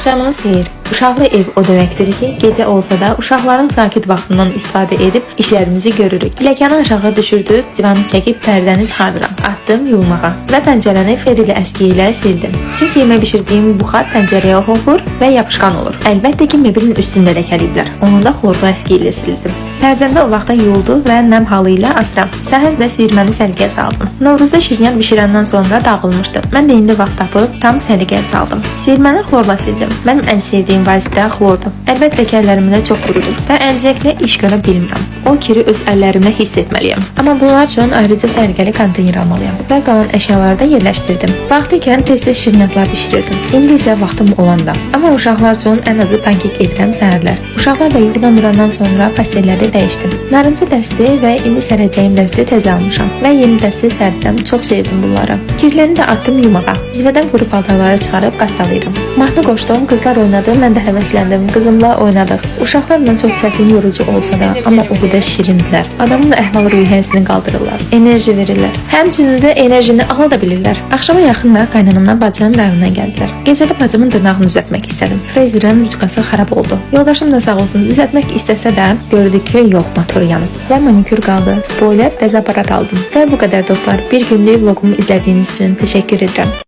Axşamınız xeyir. Uşaqlı ev o deməkdir ki, gecə olsa da uşaqların sakit vaxtından istifadə edib işlərimizi görürük. Pilləkəni aşağı düşürdüb, divanı çəkib pərdəni çıxardıram. Atdım yuymağa və pəncərəni ferili əski ilə sildim. Çünki yemək bişirdiyim buxar pəncərəyə hopur və yapışqan olur. Əlbəttə ki, mebelin üstündə ləkəliyiblər. Onu da xlorlu əski ilə sildim. Pərdəm də o vaxtdan yuyuldu və nəm halı ilə asıram. Səhər də siyirməni səliqəyə saldım. Novruzda şirniyyat bişirəndən sonra dağılmışdı. Mən də indi vaxt tapıb tam səliqəyə saldım. Siyirməni xlorla sildim. Mənim ən sevdiyim vasitə xlordur. Əlbəttə ki, əllərimi də çox qurudur və əlcəklə iş görə bilmirəm. O kiri öz əllərimlə hiss etməliyəm. Amma bunlar üçün ayrıca səliqəli konteyner almalıyam və qalan əşyaları da yerləşdirdim. Vaxtı ikən tez-tez şirniyyatlar bişirirdim. İndi isə vaxtım olanda. Amma uşaqlar üçün ən azı pankek edirəm səhərlər. Uşaqlar da yuxudan durandan sonra pastelləri dəyişdim. Narıncı dəsti və indi sərəcəyim dəsti təzə almışam və yeni dəsti sərdim. Çox sevdim bunları. Kirləni də atdım yumağa. Zivədən quru paltarları çıxarıb qatdalayıram. Mahnı qoşdum, qızlar oynadı, mən də həvəsləndim. Qızımla oynadıq. Uşaqlarla çox çətin, yorucu olsa da, amma o qədər şirindilər. Adamın əhval-ruhiyyəsini qaldırırlar, enerji verirlər. Həmçinin də enerjini ala da bilirlər. Axşama yaxın da qaynanamla bacım rayondan gəldilər. Gecədə bacımın dırnağını düzəltmək istədim. Frezerin ruçkası xarab oldu. Yoldaşım da sağ olsun düzəltmək istəsə də gördü ki, yox, motor yanıb. Və manikür qaldı. Spoiler, təzə aparat aldım. Və bu qədər dostlar. Bir günlük vloqumu izlədiyiniz üçün təşəkkür edirəm.